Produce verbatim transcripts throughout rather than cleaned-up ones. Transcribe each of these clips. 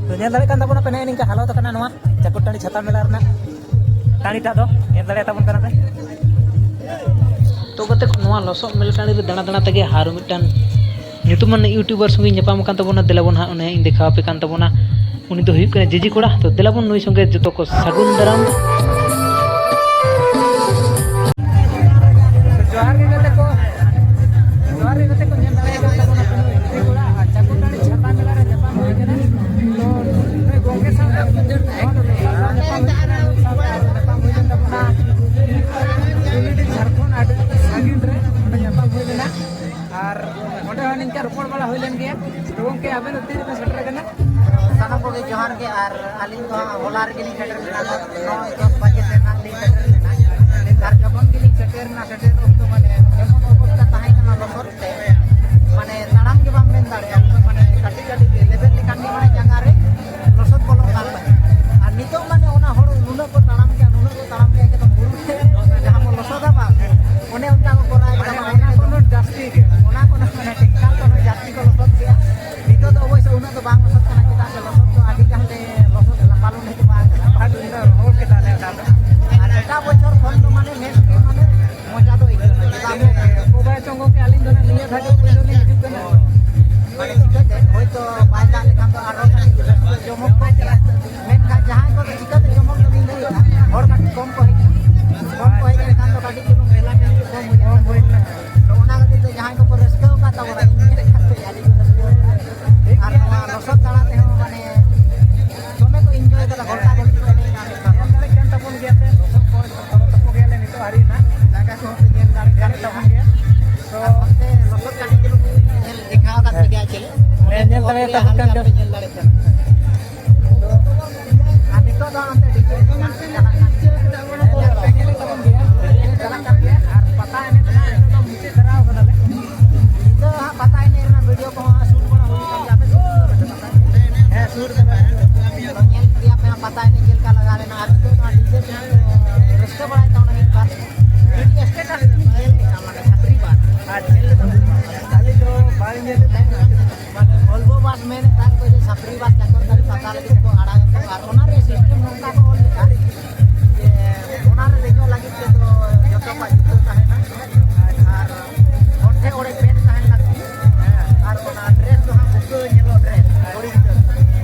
ᱛᱚ, ᱧᱮᱞ ᱫᱟᱲᱮᱭᱟᱜ ᱠᱟᱱ ᱛᱟᱵᱚᱱᱟ ᱯᱮ, ᱱᱮᱜᱼᱮ ᱱᱤᱝᱠᱟ ᱦᱟᱞᱚᱛ ᱟᱠᱟᱱᱟ ᱱᱚᱣᱟ ᱪᱟᱠᱚᱞ ᱴᱟᱺᱰᱤ ᱪᱷᱟᱛᱟ ᱢᱮᱞᱟ ᱨᱮᱱᱟᱜ ᱴᱟᱺᱰᱤᱴᱟᱜ ᱫᱚ᱾ ᱧᱮᱞ ᱫᱟᱲᱮᱭᱟᱜ ᱛᱟᱵᱚᱱ ᱠᱟᱱᱟ ᱯᱮ᱾ ᱛᱚ ᱜᱟᱛᱮ ᱠᱚ, ᱱᱚᱣᱟ ᱞᱚᱥᱚᱫ ᱢᱮᱞᱟ ᱴᱟᱺᱰᱤ ᱨᱮ ᱫᱟᱬᱟ ᱫᱟᱬᱟ ᱛᱮᱜᱮ ᱟᱨ ᱢᱤᱫᱴᱟᱝ ᱧᱩᱛᱩᱢᱟᱱ YouTuber ᱥᱚᱸᱜᱮ ᱧᱟᱯᱟᱢ ᱟᱠᱟᱱ ᱛᱟᱵᱚᱱᱟ᱾ ᱫᱮᱞᱟ ᱵᱚᱱ ᱦᱟᱸᱜ, ᱩᱱᱤ ᱦᱟᱸᱜ ᱤᱧ ᱫᱮᱠᱷᱟᱣ ᱟᱯᱮ ᱠᱟᱱ ᱛᱟᱵᱚᱱᱟ᱾ ᱩᱱᱤ ᱫᱚ ᱦᱩᱭᱩᱜ ᱠᱟᱱᱟ ᱡᱮᱡᱮ ᱠᱚᱲᱟ᱾ ᱛᱚ ᱫᱮᱞᱟ ᱵᱚᱱ ᱱᱩᱭ ᱥᱚᱸᱜᱮ ᱡᱚᱛᱚ ᱠᱚ ᱥᱟᱹᱜᱩᱱ ᱫᱟᱨᱟᱢ᱾ ᱡᱚᱦᱟᱨ ᱜᱮ ᱜᱟᱛᱮ ᱠᱚ, ᱡᱚᱦᱟᱨ ᱜᱮ ᱜᱟᱛᱮ ᱠᱚ, ᱧᱮᱞ ᱫᱟᱲᱮᱭᱟᱜ ᱠᱟᱱ ᱛᱟᱵᱚᱱᱟ ᱯᱮ ᱱᱩᱭ ᱡᱮᱡᱮ ᱠᱚᱲᱟ ᱟᱨ ᱪᱟᱠᱚᱞ ᱴᱟᱺᱰᱤ ᱪᱷᱟᱛᱟ ᱢᱮᱞᱟ ᱨᱮ ᱧᱟᱯᱟᱢ ᱦᱩᱭ ᱠᱟᱱᱟ᱾ ᱛᱚ ᱱᱩᱭ ᱜᱚᱝᱠᱮ ᱥᱟᱶᱛᱮ ᱱᱚᱣᱟ ᱫᱚ ᱫᱚᱥᱟᱨ ᱫᱷᱟᱣ ᱧᱟᱯᱟᱢ ᱦᱩᱭ ᱠᱟᱱᱟ, ᱱᱩᱭ ᱥᱟᱶᱛᱮ ᱟᱨ ᱧᱟᱯᱟᱢ ᱦᱩᱭ ᱞᱮᱱ ᱛᱟᱵᱚᱱᱟ ᱡᱷᱟᱲᱠᱷᱚᱸᱰ ᱟᱹᱰᱤ ᱥᱟᱺᱜᱤᱧ ᱨᱮ ᱚᱸᱰᱮ ᱧᱟᱯᱟᱢ ᱦᱩᱭ ᱞᱮᱱᱟ᱾ ᱟᱨ ᱚᱸᱰᱮ ᱦᱚᱸ ᱱᱤᱝᱠᱟ ᱨᱚᱯᱚᱲ ᱵᱟᱲᱟ ᱦᱩᱭ ᱞᱮᱱ ᱜᱮᱭᱟ᱾ ᱛᱚ ᱜᱚᱝᱠᱮ, ᱟᱵᱮᱱ ᱫᱚ ᱛᱤ ᱨᱮᱵᱮᱱ ᱥᱮᱴᱮᱨ ᱟᱠᱟᱱᱟ? ᱥᱟᱱᱟᱢ ᱠᱚᱜᱮ ᱡᱚᱦᱟᱨ ᱜᱮ᱾ ᱟᱨ ᱟᱹᱞᱤᱧ ᱫᱚ ᱦᱟᱸᱜ ᱦᱚᱞᱟ ᱨᱮᱜᱮ ᱞᱤᱧ ᱥᱮᱴᱮᱨ ᱞᱮᱱᱟ, ᱱᱚᱜᱼᱚᱭ ᱫᱚᱥ ᱵᱟᱡᱮ ᱥᱮᱫ ᱦᱟᱸᱜ ᱞᱤᱧ ᱥᱮᱴᱮᱨ ᱞᱮᱱᱟ᱾ ᱟᱨ ᱡᱚᱠᱷᱚᱱ ᱜᱮᱞᱤᱧ ᱥᱮᱴᱮᱨ ᱮᱱᱟ, ᱥᱮᱴᱮᱨ ᱚᱠᱛᱚ ᱢᱟᱱᱮ ᱮᱢᱚᱱ ᱚᱵᱚᱥᱛᱟ ᱛᱟᱦᱮᱸ ᱠᱟᱱᱟ ᱞᱚᱥᱚᱫ ᱛᱮ, ᱢᱟᱱᱮ ᱛᱟᱲᱟᱢ ᱜᱮ ᱵᱟᱢ ᱢᱮᱱ ᱫᱟᱲᱮᱭᱟᱜᱼᱟ᱾ ᱢᱟᱱᱮ ᱠᱟᱹᱴᱤᱡ ᱠᱟᱹᱴᱤᱡ ᱞᱮᱵᱮᱫ ᱞᱮᱠᱷᱟᱱ ᱜᱮ ᱢᱟᱱᱮ ᱡᱟᱸᱜᱟ ᱨᱮ ᱞᱚᱥᱚᱫ ᱵᱚᱞᱚᱜ ᱠᱟᱱ ᱛᱟᱦᱮᱸᱫ᱾ ᱟᱨ ᱱᱤᱛᱚᱜ ᱢᱟᱱᱮ ᱚᱱᱟ ᱦᱚᱲ ᱱᱩᱱᱟᱹᱜ ᱠᱚ ᱛᱟᱲᱟᱢ ᱜᱮᱭᱟ, ᱱᱩᱱᱟᱹᱜ ᱠᱚ ᱛᱟᱲᱟᱢ ᱜᱮᱭᱟ, ᱮᱠᱫᱚᱢ ᱦᱩᱲᱩ ᱛᱮ ᱡᱟᱦᱟᱸ ᱵᱚᱱ ᱞᱚᱥᱚᱫᱟ ᱵᱟᱝ, ᱚᱱᱮ ᱚᱱᱠᱟ ᱠᱚ ᱠᱚᱨᱟᱣ ᱠᱟᱫᱟ᱾ ᱢᱟᱱᱮ ᱚᱱᱟ ᱠᱷᱚᱱ ᱦᱚᱸ ᱡᱟᱹᱥᱛᱤ ᱜᱮ᱾ ᱚᱱᱟ ᱠᱷᱚᱱ ᱦᱚᱸ ᱢᱟᱱᱮ ᱴᱮᱠᱴᱟᱨ ᱠᱷᱚᱱ ᱦᱚᱸ ᱡᱟᱹᱥᱛᱤ ᱠᱚ ᱞᱚᱥᱚᱫ ᱜᱮᱭᱟ᱾ ᱱᱤᱛᱚᱜ ᱫᱚ ᱚᱵᱚᱥᱥᱳᱭ ᱩᱱᱟᱹᱜ ᱫᱚ ᱵᱟᱝ ᱞᱚᱥᱚᱫ ᱠᱟᱱᱟ, ᱪᱮᱫᱟᱜ ᱥᱮ ᱞᱚᱥᱚᱫ ᱫᱚ ᱟᱹᱰᱤ ᱜᱟᱱ ᱞᱮ ᱞᱚᱥᱚᱫ ᱞᱮᱫᱟ, ᱯᱟᱞᱚᱱ ᱦᱮᱡ ᱵᱟᱝ ᱠᱟᱱᱟ᱾ ᱟᱨ ᱩᱱ ᱫᱚ ᱨᱚᱦᱚᱲ ᱠᱮᱫᱟ ᱞᱮ ᱚᱱᱟ ᱫᱚ᱾ ᱟᱨ ᱮᱴᱟᱜ ᱵᱚᱪᱷᱚᱨ ᱠᱷᱚᱱ ᱫᱚ ᱢᱟᱱᱮ ᱱᱮᱥ ᱜᱮ ᱢᱟᱱᱮ ᱢᱚᱡᱟ ᱫᱚ ᱟᱹᱭᱠᱟᱹᱜ ᱠᱟᱱᱟ᱾ ᱪᱮᱫᱟᱜ ᱥᱮ ᱚᱠᱚᱭ ᱪᱚᱝ ᱜᱚᱝᱠᱮ, ᱟᱹᱞᱤᱧ ᱫᱚ ᱱᱟᱜ ᱱᱤᱭᱟᱹ ᱫᱷᱟᱣ ᱜᱮ ᱯᱳᱭᱞᱳ ᱞᱤᱧ ᱦᱤᱡᱩᱜ ᱠᱟᱱᱟ᱾ ᱢᱟᱱᱮ ᱪᱤᱠᱟᱹᱛᱮ ᱦᱳᱭᱛᱳ ᱵᱟᱭ ᱫᱟᱜ ᱞᱮᱠᱷᱟᱱ ᱫᱚ ᱟᱨᱦᱚᱸ ᱠᱟᱹᱴᱤᱡ ᱨᱟᱹᱥᱠᱟᱹ ᱡᱚᱢᱚᱠ ᱠᱚᱜ ᱜᱮᱭᱟ᱾ ᱢᱮᱱᱠᱷᱟᱱ ᱡᱟᱦᱟᱸᱭ ᱠᱚᱫᱚ ᱪᱤᱠᱟᱹᱛᱮ ᱡᱚᱢᱚᱠ ᱫᱚ ᱞᱤᱧ ᱞᱟᱹᱭᱮᱫᱟ, ᱦᱚᱲ ᱠᱟᱹᱴᱤᱡ ᱠᱚᱢ ᱠᱚ ᱦᱮᱡ ᱮᱱᱟ᱾ ᱠᱚᱢ ᱠᱚ ᱦᱮᱡ ᱞᱮᱱᱠᱷᱟᱱ ᱫᱚ ᱠᱟᱹᱴᱤᱡ ᱪᱩᱞᱩᱝ ᱢᱮᱞᱟ ᱴᱟᱺᱰᱤ ᱠᱚ ᱠᱚᱢ ᱦᱩᱭ ᱞᱮᱱᱟ᱾ ᱠᱚᱢ ᱦᱩᱭ ᱞᱮᱱᱟ᱾ ᱛᱚ ᱚᱱᱟ ᱠᱷᱟᱹᱛᱤᱨ ᱛᱮ ᱡᱟᱦᱟᱸᱭ ᱠᱚᱠᱚ ᱨᱟᱹᱥᱠᱟᱹ ᱟᱠᱟᱫ ᱛᱟᱵᱚᱱᱟ, ᱤᱧ ᱧᱮᱞ ᱠᱟᱛᱮ ᱟᱹᱰᱤ ᱠᱚ ᱨᱟᱹᱥᱠᱟᱹ ᱟᱠᱟᱫᱟ᱾ ᱟᱨ ᱱᱚᱣᱟ ᱞᱚᱥᱚᱫ ᱫᱟᱬᱟ ᱛᱮᱦᱚᱸ ᱢᱟᱱᱮ ᱫᱚᱢᱮ ᱠᱚ enjoy ᱠᱟᱫᱟ, ᱜᱷᱚᱞᱴᱟ ᱜᱷᱚᱞᱴᱤ ᱠᱚ ᱮᱱᱮᱡ ᱠᱟᱱ ᱛᱟᱦᱮᱸᱫ᱾ ᱧᱮᱞ ᱫᱟᱲᱮᱭᱟᱜ ᱠᱟᱱ ᱛᱟᱵᱚᱱ ᱜᱮᱭᱟ ᱯᱮ, ᱞᱚᱥᱚᱫ ᱠᱚ ᱛᱚᱞᱚ ᱛᱟᱠᱚ ᱜᱮᱭᱟᱞᱮ ᱱᱤᱛᱚᱜ ᱟᱹᱣᱨᱤ ᱱᱟᱜ᱾ ᱡᱟᱸᱜᱟ ᱠᱚᱦᱚᱸ ᱯᱮ ᱧᱮᱞ ᱫᱟᱲᱮᱭᱟᱜ ᱠᱟᱱ ᱛᱟᱵᱚᱱ ᱜᱮᱭᱟ᱾ ᱛᱚ ᱟᱨ ᱚᱱᱛᱮ ᱞᱚᱥᱚᱫ ᱠᱟᱹᱴᱤᱡ ᱪᱩᱞᱩᱝ ᱧᱮᱞ ᱫᱮᱠᱷᱟᱣ ᱟᱠᱟᱫ ᱯᱮ ᱜᱮᱭᱟ ᱪᱮᱞᱮ? ᱦᱮᱸ, ᱧᱮᱞ ᱫᱟᱲᱮᱭᱟᱜ ᱛᱟᱵᱚᱱ ᱠᱟᱱ ᱦᱟᱞᱠᱟ ᱜᱮᱭᱟ᱾ ᱯᱮ ᱧᱮᱞ ᱫᱟᱲᱮᱭᱟᱜ ᱠᱟᱱᱟ᱾ ᱟᱨ ᱱᱤᱛᱚᱜ ᱫᱚ ᱚᱱᱛᱮ DJ ᱪᱟᱞᱟᱜ ᱠᱟᱱ ᱜᱮᱭᱟ᱾ ᱧᱮᱞ ᱯᱮ ᱧᱮᱞᱮᱫ ᱛᱟᱵᱚᱱ ᱜᱮᱭᱟ, DJ ᱪᱟᱞᱟᱜ ᱠᱟᱱ ᱜᱮᱭᱟ᱾ ᱟᱨ ᱯᱟᱛᱟ ᱮᱱᱮᱡ ᱫᱚ ᱱᱟᱜ ᱱᱤᱛᱚᱜ ᱫᱚ ᱢᱩᱪᱟᱹᱫ ᱫᱷᱟᱨᱟᱣ ᱠᱟᱫᱟᱞᱮ᱾ ᱱᱤᱛᱚᱜ ᱦᱟᱸᱜ ᱯᱟᱛᱟ ᱮᱱᱮᱡ ᱨᱮᱱᱟᱜ video ᱠᱚᱦᱚᱸ shoot ᱵᱟᱲᱟ ᱦᱩᱭ ᱠᱟᱱ ᱜᱮᱭᱟ᱾ ᱟᱯᱮ shoot ᱠᱟᱫᱟ ᱯᱮ ᱥᱮ ᱵᱟᱝ? ᱦᱮᱸ, shoot ᱠᱟᱫᱟ᱾ ᱛᱚ ᱧᱮᱞ ᱠᱮᱫᱟ ᱯᱮ ᱦᱟᱸᱜ ᱯᱟᱛᱟ ᱮᱱᱮᱡ ᱪᱮᱫ ᱞᱮᱠᱟ ᱞᱟᱜᱟᱣ ᱞᱮᱱᱟ᱾ ᱟᱨ ᱱᱤᱛᱚᱜ ᱫᱚ ᱦᱟᱸᱜ DJ ᱛᱮ ᱨᱟᱹᱥᱠᱟᱹ ᱵᱟᱲᱟᱭᱮᱫ ᱛᱟᱵᱚᱱᱟ ᱢᱤᱫ ᱵᱟᱨ᱾ ᱢᱤᱫᱴᱤᱡ status ᱧᱮᱞ ᱠᱮᱫᱟ, ᱢᱟᱱᱮ ᱪᱷᱟᱯᱨᱤ ᱵᱟᱥ᱾ ᱟᱨ ᱧᱮᱞ ᱠᱮᱫᱟ ᱵᱟᱝ? ᱟᱹᱞᱤᱧ ᱫᱚ ᱵᱟᱝ ᱧᱮᱞ ᱞᱮᱫ ᱛᱟᱦᱮᱸᱫ᱾ ᱢᱟᱱᱮ Volvo bus ᱢᱮᱱᱮᱫ ᱛᱟᱦᱮᱸᱫ ᱠᱚ ᱡᱮ ᱪᱷᱟᱯᱨᱤ bus ᱪᱟᱠᱚᱞᱛᱟᱹᱲᱤ ᱯᱟᱛᱟ ᱞᱟᱹᱜᱤᱫ ᱠᱚ ᱟᱲᱟᱜ ᱟᱠᱚ᱾ ᱟᱨ ᱚᱱᱟ ᱨᱮ system ᱱᱚᱝᱠᱟ ᱠᱚ ᱚᱞ ᱞᱮᱫᱟ ᱡᱮ ᱚᱱᱟ ᱨᱮ ᱫᱮᱡᱚᱜ ᱞᱟᱹᱜᱤᱫ ᱛᱮᱫᱚ ᱡᱚᱛᱚ ᱠᱚᱣᱟᱜ ᱡᱩᱛᱟᱹ ᱛᱟᱦᱮᱱᱟ ᱟᱨ ᱚᱱᱛᱮ ᱚᱲᱮᱡ pant ᱛᱟᱦᱮᱱ ᱞᱟᱹᱠᱛᱤ᱾ ᱟᱨ ᱚᱱᱟ dress ᱫᱚ ᱦᱟᱸᱜ ᱵᱩᱠᱟᱹ ᱧᱮᱞᱚᱜ dress ᱠᱩᱲᱤ ᱜᱤᱫᱽᱨᱟᱹ᱾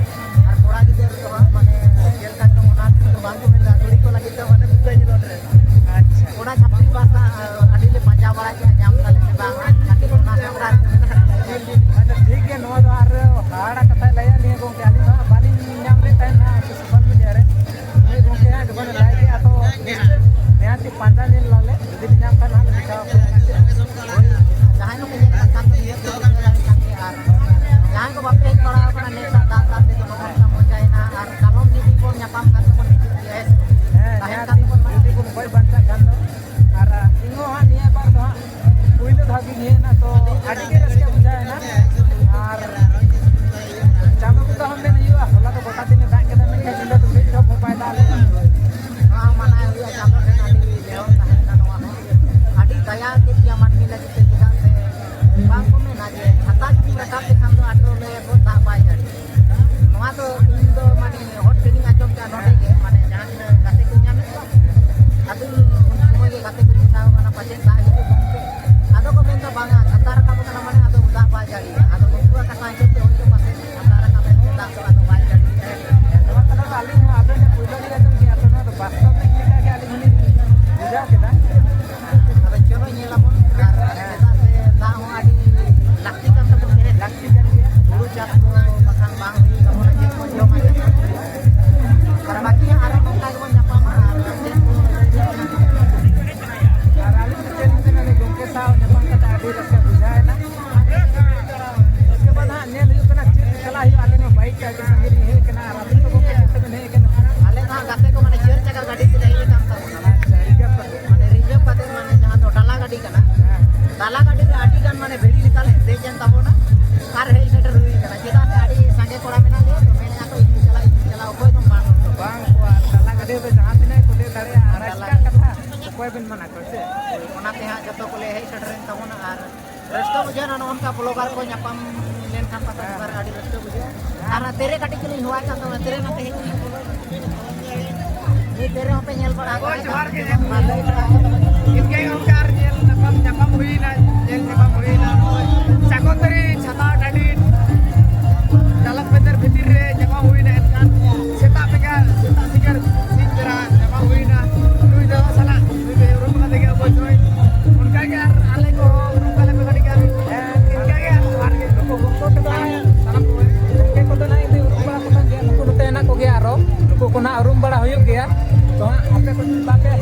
ᱟᱨ ᱠᱚᱲᱟ ᱜᱤᱫᱽᱨᱟᱹ ᱫᱚ ᱦᱟᱸᱜ ᱢᱟᱱᱮ ᱪᱮᱫ ᱞᱮᱠᱟ ᱪᱚᱝ ᱚᱱᱟ ᱫᱚ ᱵᱟᱝ ᱠᱚ ᱢᱮᱱᱫᱟ, ᱠᱩᱲᱤ ᱠᱚ ᱞᱟᱹᱜᱤᱫ ᱫᱚ ᱢᱟᱱᱮ ᱵᱩᱠᱟᱹ ᱧᱮᱞᱚᱜ dress᱾ ᱟᱪᱪᱷᱟ᱾ ᱚᱱᱟ ᱪᱷᱟᱹᱯᱨᱤ ᱵᱟᱥᱟ ᱟᱹᱰᱤ ᱞᱮ ᱯᱟᱸᱡᱟ ᱵᱟᱲᱟ ᱠᱮᱫᱟ, ᱧᱟᱢ ᱫᱟᱞᱮ ᱥᱮ ᱵᱟᱝ, ᱠᱷᱟᱹᱞᱤ ᱚᱱᱟ ᱥᱟᱯᱲᱟᱣ ᱨᱮ ᱢᱮᱱᱟᱜᱼᱟ᱾ ᱟᱪᱪᱷᱟ, ᱴᱷᱤᱠ ᱜᱮᱭᱟ, ᱱᱚᱣᱟ ᱫᱚ ᱟᱨ ᱦᱟᱦᱟᱲᱟ ᱠᱟᱛᱷᱟᱭ ᱞᱟᱹᱭᱟ ᱱᱤᱭᱟᱹ ᱜᱚᱝᱠᱮ, ᱟᱹᱞᱤᱧ ᱦᱚᱸ ᱵᱟᱹᱞᱤᱧ ᱧᱟᱢ ᱞᱮᱫ ᱛᱟᱦᱮᱱᱟ ᱥᱳᱥᱟᱞ ᱢᱤᱰᱤᱭᱟ ᱨᱮ᱾ ᱱᱤᱭᱟᱹ ᱜᱚᱝᱠᱮ ᱦᱟᱸᱜ ᱡᱚᱠᱷᱚᱱᱮ ᱞᱟᱹᱭ ᱠᱮᱜᱼᱟ, ᱛᱚ ᱱᱤᱦᱟᱹᱛᱤ ᱯᱟᱸᱡᱟ ᱧᱮᱞ ᱞᱟᱞᱮ, ᱡᱩᱫᱤ ᱞᱮ ᱧᱟᱢ ᱠᱷᱟᱱ ᱦᱟᱸᱜ ᱞᱮ ᱫᱮᱠᱷᱟᱣ ᱟᱯᱮᱭᱟ᱾ ᱦᱳᱭ, ᱡᱟᱦᱟᱸᱭ ᱠᱚᱯᱮ ᱧᱮᱞ ᱠᱟᱜ ᱠᱷᱟᱱ ᱫᱚ ᱱᱤᱦᱟᱹᱛᱤ ᱯᱮ ᱧᱮᱞ ᱫᱟᱲᱮᱭᱟᱜ ᱠᱟᱱ ᱜᱮᱭᱟ᱾ ᱟᱨ ᱡᱟᱦᱟᱸᱭ ᱠᱚ ᱵᱟᱯᱮ ᱦᱮᱡ ᱵᱟᱲᱟ ᱟᱠᱟᱱᱟ, ᱱᱤᱭᱟᱹ ᱫᱟᱜ ᱫᱟᱜ ᱛᱮᱫᱚ ᱱᱚᱜᱼᱚ ᱱᱚᱝᱠᱟ ᱢᱚᱡᱟᱭᱮᱱᱟ᱾ ᱟᱨ ᱠᱟᱞᱚᱢ ᱡᱩᱫᱤ ᱵᱚᱱ ᱧᱟᱯᱟᱢ ᱠᱷᱟᱱ ᱫᱚᱵᱚᱱ ᱦᱤᱡᱩᱜ ᱜᱮᱭᱟ, ᱦᱮᱸ ᱥᱮ? ᱦᱮᱸ, ᱛᱟᱦᱮᱱ ᱠᱷᱟᱱ ᱱᱤᱦᱟᱹᱛᱤ ᱫᱚᱵᱚᱱ ᱡᱩᱫᱤ ᱵᱚᱱ ᱜᱚᱡ ᱵᱟᱧᱪᱟᱜ ᱠᱷᱟᱱ ᱫᱚ᱾ ᱟᱨ ᱤᱧ ᱦᱚᱸ ᱦᱟᱸᱜ ᱱᱤᱭᱟᱹ ᱵᱟᱨ ᱫᱚ ᱦᱟᱸᱜ ᱯᱩᱭᱞᱩ ᱫᱷᱟᱣ ᱜᱤᱧ ᱦᱮᱡ ᱮᱱᱟ, ᱛᱚ ᱟᱹᱰᱤ ᱜᱮ ᱨᱟᱹᱥᱠᱟᱹ ᱵᱩᱡᱷᱟᱹᱣ ᱮᱱᱟ᱾ ᱟᱨ ᱪᱟᱸᱫᱚ ᱵᱚᱸᱜᱟ ᱦᱚᱸ ᱢᱮᱱ ᱦᱩᱭᱩᱜᱼᱟ, ᱦᱚᱞᱟ ᱫᱚ ᱜᱚᱴᱟ ᱫᱤᱱᱮ ᱫᱟᱜ ᱠᱮᱫᱟ, ᱢᱮᱱᱠᱷᱟᱱ ᱧᱤᱫᱟᱹ ᱫᱚ ᱢᱤᱫ ᱴᱷᱚᱯ ᱦᱚᱸ ᱵᱟᱭ ᱫᱟᱜ ᱞᱮᱫᱟ᱾ ᱱᱚᱣᱟ ᱦᱚᱸ ᱢᱟᱱᱟᱣ ᱦᱩᱭᱩᱜᱼᱟ, ᱪᱟᱸᱫᱚ ᱴᱷᱮᱱ ᱟᱹᱰᱤ ᱱᱮᱦᱚᱨ ᱛᱟᱦᱮᱱ ᱠᱟᱱᱟ, ᱱᱚᱣᱟ ᱦᱚᱸ ᱟᱹᱰᱤ ᱫᱟᱭᱟ ᱠᱮᱫ ᱜᱮᱭᱟ ᱢᱟᱹᱱᱢᱤ ᱞᱟᱹᱜᱤᱫ ᱛᱮ, ᱪᱮᱫᱟᱜ ᱥᱮ ᱵᱟᱝ ᱠᱚ ᱢᱮᱱᱟ ᱡᱮ ᱪᱷᱟᱛᱟ ᱡᱩᱫᱤᱢ ᱨᱟᱠᱟᱵ ᱞᱮᱠᱷᱟᱱ ᱫᱚ ᱟᱹᱰᱤ ᱞᱟᱹᱭ ᱟᱠᱚ ᱫᱟᱜ ᱵᱟᱭ ᱡᱟᱹᱲᱤᱭᱟ᱾ ᱱᱚᱣᱟ ᱫᱚ ᱤᱧ ᱫᱚ ᱢᱟᱱᱮ ᱦᱚᱲ ᱴᱷᱮᱱᱤᱧ ᱟᱸᱡᱚᱢ ᱠᱮᱜᱼᱟ ᱱᱚᱰᱮ ᱜᱮ, ᱢᱟᱱᱮ ᱡᱟᱦᱟᱸ ᱛᱤᱱᱟᱹᱜ ᱜᱟᱛᱮ ᱠᱚ ᱧᱟᱢᱮᱫ ᱠᱚᱣᱟ, ᱟᱫᱚ ᱩᱱ ᱥᱚᱢᱚᱭ ᱜᱮ ᱜᱟᱛᱮ ᱠᱚ ᱢᱮᱛᱟᱣ ᱠᱟᱱᱟ, "ᱯᱟᱪᱮᱫ ᱫᱟᱜ ᱦᱤᱡᱩᱜ ᱜᱚᱢᱠᱮ?" ᱟᱫᱚ ᱠᱚ ᱢᱮᱱᱫᱟ, "ᱵᱟᱝᱟ, ᱪᱷᱟᱛᱟ ᱨᱟᱠᱟᱵ ᱟᱠᱟᱱᱟ, ᱢᱟᱱᱮ ᱟᱫᱚ ᱫᱟᱜ ᱵᱟᱭ ᱡᱟᱹᱲᱤᱭᱟ᱾" ᱟᱫᱚ ᱩᱱᱠᱩᱣᱟᱜ ᱠᱟᱛᱷᱟ ᱦᱤᱥᱟᱹᱵ ᱛᱮ ᱦᱳᱭᱛᱳ ᱯᱟᱥᱮᱡ ᱪᱷᱟᱛᱟ ᱨᱟᱠᱟᱵ ᱮᱱᱛᱮ ᱫᱟᱜ ᱫᱚ ᱟᱫᱚ ᱵᱟᱭ ᱡᱟᱹᱲᱤᱭᱟ᱾ ᱱᱚᱣᱟ ᱠᱟᱛᱷᱟ ᱫᱚ ᱟᱹᱞᱤᱧ ᱦᱚᱸ ᱟᱵᱮᱱ ᱴᱷᱮᱱ ᱯᱳᱭᱞᱳ ᱞᱤᱧ ᱟᱸᱡᱚᱢ ᱠᱮᱜᱼᱟ, ᱛᱚ ᱱᱚᱣᱟ ᱫᱚ ᱵᱟᱥᱛᱚᱵ ᱢᱤᱫ ᱞᱮᱠᱟ ᱜᱮ ᱟᱹᱞᱤᱧ ᱦᱚᱸᱞᱤᱧ ᱵᱩᱡᱷᱟᱹᱣ ᱠᱮᱫᱟ᱾ ᱟᱫᱚ ᱪᱚᱞᱚ ᱧᱮᱞ ᱟᱵᱚᱱ, ᱟᱨ ᱪᱮᱫᱟᱜ ᱥᱮ ᱫᱟᱜ ᱦᱚᱸ ᱟᱹᱰᱤ ᱞᱟᱹᱠᱛᱤ ᱠᱟᱱ ᱛᱟᱵᱚᱱ ᱜᱮ᱾ ᱞᱟᱹᱠᱛᱤ ᱠᱟᱱ ᱜᱮᱭᱟ᱾ ᱦᱩᱲᱩ ᱪᱟᱥ ᱠᱚ ᱵᱟᱠᱷᱟᱱ ᱵᱟᱝ ᱦᱩᱭᱩᱜ ᱛᱟᱵᱚᱱᱟ, ᱪᱮᱫ ᱵᱚᱱ ᱡᱚᱢᱟ, ᱪᱮᱫ ᱵᱚᱱ ᱧᱩᱭᱟ? ᱟᱨ ᱵᱟᱹᱠᱤ ᱦᱟᱸᱜ ᱟᱨᱦᱚᱸ ᱱᱚᱝᱠᱟ ᱜᱮᱵᱚᱱ ᱧᱟᱯᱟᱢᱟ ᱟᱨ ᱪᱮᱫ ᱠᱚ ᱟᱨ ᱟᱹᱞᱤᱧ ᱫᱚ ᱪᱮᱫ ᱞᱤᱧ ᱢᱮᱱᱟ, ᱩᱱᱤ ᱜᱚᱢᱠᱮ ᱥᱟᱶ ᱧᱟᱯᱟᱢ ᱠᱟᱛᱮ ᱟᱹᱰᱤ ᱨᱟᱹᱥᱠᱟᱹ ᱵᱩᱡᱷᱟᱹᱣ ᱮᱱᱟ᱾ ᱩᱥᱠᱮ ᱵᱟᱫ ᱦᱟᱸᱜ ᱧᱮᱞ ᱦᱩᱭᱩᱜ ᱠᱟᱱᱟ ᱪᱮᱫ ᱪᱟᱞᱟᱜ ᱦᱩᱭᱩᱜᱼᱟ, ᱟᱞᱮ ᱱᱚᱣᱟ ᱵᱟᱭᱤᱠ ᱛᱮ ᱟᱹᱰᱤ ᱥᱟᱺᱜᱤᱧ ᱞᱤᱧ ᱦᱮᱡ ᱠᱟᱱᱟ᱾ ᱟᱨ ᱟᱹᱵᱤᱱ ᱫᱚ ᱜᱚᱢᱠᱮ ᱪᱮᱫ ᱛᱮᱵᱤᱱ ᱦᱮᱡ ᱠᱟᱱᱟ? ᱟᱞᱮ ᱫᱚ ᱦᱟᱸᱜ ᱜᱟᱛᱮ ᱠᱚ ᱢᱟᱱᱮ ᱪᱟᱹᱨ ᱪᱟᱠᱟ ᱜᱟᱹᱰᱤ ᱛᱮᱞᱮ ᱦᱮᱡ ᱟᱠᱟᱱ ᱛᱟᱵᱚᱱᱟ᱾ ᱟᱪᱪᱷᱟ, ᱨᱤᱡᱟᱹᱵᱷ ᱠᱟᱛᱮ᱾ ᱢᱟᱱᱮ ᱨᱤᱡᱟᱹᱵᱷ ᱠᱟᱛᱮ, ᱢᱟᱱᱮ ᱡᱟᱦᱟᱸ ᱫᱚ ᱰᱟᱞᱟ ᱜᱟᱹᱰᱤ ᱠᱟᱱᱟ᱾ ᱦᱮᱸ᱾ ᱰᱟᱞᱟ ᱜᱟᱹᱰᱤ ᱨᱮ ᱟᱹᱰᱤ ᱜᱟᱱ ᱢᱟᱱᱮ ᱵᱷᱤᱲ ᱞᱮᱠᱟ ᱞᱮ ᱫᱮᱡ ᱮᱱ ᱛᱟᱵᱚᱱᱟ ᱟᱨ ᱦᱮᱡ ᱥᱮᱴᱮᱨ ᱦᱩᱭ ᱠᱟᱱᱟ᱾ ᱪᱮᱫᱟᱜ ᱥᱮ ᱟᱹᱰᱤ ᱥᱟᱸᱜᱮ ᱠᱚᱲᱟ ᱢᱮᱱᱟᱜ ᱞᱮᱭᱟ ᱛᱚ, ᱢᱮᱱᱮᱫᱼᱟ ᱠᱚ, "ᱤᱧ ᱪᱟᱞᱟᱜ, ᱤᱧ ᱪᱟᱞᱟᱜ", ᱚᱠᱚᱭ ᱫᱚ ᱵᱟᱝ᱾ ᱵᱟᱝ ᱠᱚ, ᱟᱨ ᱰᱟᱞᱟ ᱜᱟᱹᱰᱤ ᱨᱮ ᱡᱟᱦᱟᱸ ᱛᱤᱱᱟᱹᱜ ᱠᱚ ᱫᱮᱡ ᱫᱟᱲᱮᱭᱟᱜᱼᱟ, ᱟᱨ ᱰᱟᱞᱟ ᱟᱥᱠᱟ ᱠᱟᱛᱷᱟ, ᱚᱠᱚᱭ ᱵᱮᱱ ᱢᱟᱱᱟ ᱠᱚᱣᱟ ᱥᱮ? ᱚᱱᱟᱛᱮ ᱦᱟᱸᱜ ᱡᱚᱛᱚ ᱠᱚᱞᱮ ᱦᱮᱡ ᱥᱮᱴᱮᱨᱮᱱ ᱛᱟᱵᱚᱱᱟ ᱟᱨ ᱨᱟᱹᱥᱠᱟᱹ ᱵᱩᱡᱷᱟᱹᱣ ᱮᱱᱟ ᱱᱚᱜᱼᱚ ᱱᱚᱝᱠᱟ blogger ᱠᱚ ᱧᱟᱯᱟᱢ ᱞᱮᱱᱠᱷᱟᱱ ᱯᱟᱛᱟ ᱡᱚᱦᱟᱨ ᱟᱹᱰᱤ ᱨᱟᱹᱥᱠᱟᱹ ᱵᱩᱡᱷᱟᱹᱜᱼᱟ᱾ ᱟᱨ ᱛᱮᱨᱮ ᱠᱟᱹᱴᱤᱡ ᱪᱩᱞᱩᱝ ᱦᱚᱦᱚᱣᱟᱭ ᱠᱟᱱ ᱛᱟᱵᱚᱱᱟ, ᱛᱮᱨᱮ ᱱᱚᱛᱮ ᱦᱮᱡ ᱞᱮᱱ᱾ ᱱᱩᱭ ᱛᱮᱨᱮ ᱦᱚᱸᱯᱮ ᱧᱮᱞ ᱵᱟᱲᱟ ᱟᱠᱟᱫᱟ? ᱦᱳᱭ, ᱡᱚᱦᱟᱨ ᱜᱮ᱾ ᱢᱟ ᱞᱟᱹᱭ ᱵᱟᱲᱟ ᱟᱠᱚ ᱛᱟᱵᱚᱱ᱾ ᱤᱱᱠᱟᱹ ᱜᱮ ᱜᱚᱢᱠᱮ ᱟᱨ ᱧᱮᱞ ᱧᱟᱯᱟᱢ, ᱧᱟᱯᱟᱢ ᱦᱩᱭᱱᱟ, ᱧᱮᱞ ᱧᱟᱯᱟᱢ ᱦᱩᱭᱱᱟ᱾ ᱱᱚᱜᱼᱚᱭ ᱪᱟᱠᱚᱞᱛᱟᱹᱨᱤ ᱪᱷᱟᱛᱟ ᱴᱟᱺᱰᱤ ᱰᱟᱞᱟᱥ ᱵᱟᱡᱟᱨ ᱵᱷᱤᱛᱤᱨ ᱨᱮ ᱧᱟᱯᱟᱢ ᱦᱩᱭᱱᱟ᱾ ᱮᱱᱠᱷᱟᱱ ᱥᱮᱛᱟᱜ ᱵᱮᱸᱜᱟᱲ, ᱥᱮᱛᱟᱜ ᱥᱤᱸᱜᱟᱹᱲ, ᱥᱤᱧ ᱵᱮᱲᱟ ᱧᱟᱯᱟᱢ ᱦᱩᱭᱱᱟ᱾ ᱱᱩᱭ ᱫᱟᱫᱟ ᱥᱟᱞᱟᱜ, ᱱᱩᱭ ᱫᱚ ᱩᱨᱩᱢ ᱠᱟᱛᱮ ᱜᱮ ᱚᱵᱚᱥᱥᱳᱭ᱾ ᱚᱱᱠᱟ ᱜᱮ ᱟᱨ ᱟᱞᱮ ᱠᱚᱦᱚᱸ ᱩᱨᱩᱢ ᱠᱟᱞᱮ ᱯᱮ ᱠᱟᱹᱴᱤᱡ ᱜᱟᱱ᱾ ᱦᱮᱸ, ᱤᱱᱠᱟᱹ ᱜᱮ ᱟᱨ ᱡᱚᱦᱟᱨ ᱜᱮ᱾ ᱱᱩᱠᱩ ᱜᱚᱢᱠᱮ ᱠᱚᱫᱚ ᱥᱟᱱᱟᱢ ᱠᱚᱜᱮ᱾ ᱜᱚᱢᱠᱮ ᱠᱚᱫᱚ ᱱᱟᱦᱟᱜ ᱤᱧ ᱫᱚ ᱩᱨᱩᱢ ᱵᱟᱲᱟ ᱠᱚ ᱠᱟᱱ ᱜᱮᱭᱟ᱾ ᱱᱩᱠᱩ ᱱᱚᱛᱮ ᱦᱮᱱᱟᱜ ᱠᱚᱜᱮᱭᱟ ᱟᱨᱚ᱾ ᱱᱩᱠᱩ ᱠᱚ ᱱᱟᱦᱟᱜ ᱩᱨᱩᱢ ᱵᱟᱲᱟ ᱦᱩᱭᱩᱜ ᱜᱮᱭᱟ᱾ ᱛᱚ ᱦᱟᱸᱜ ᱟᱯᱮ ᱠᱚ ᱡᱩᱫᱤ ᱵᱟᱯᱮ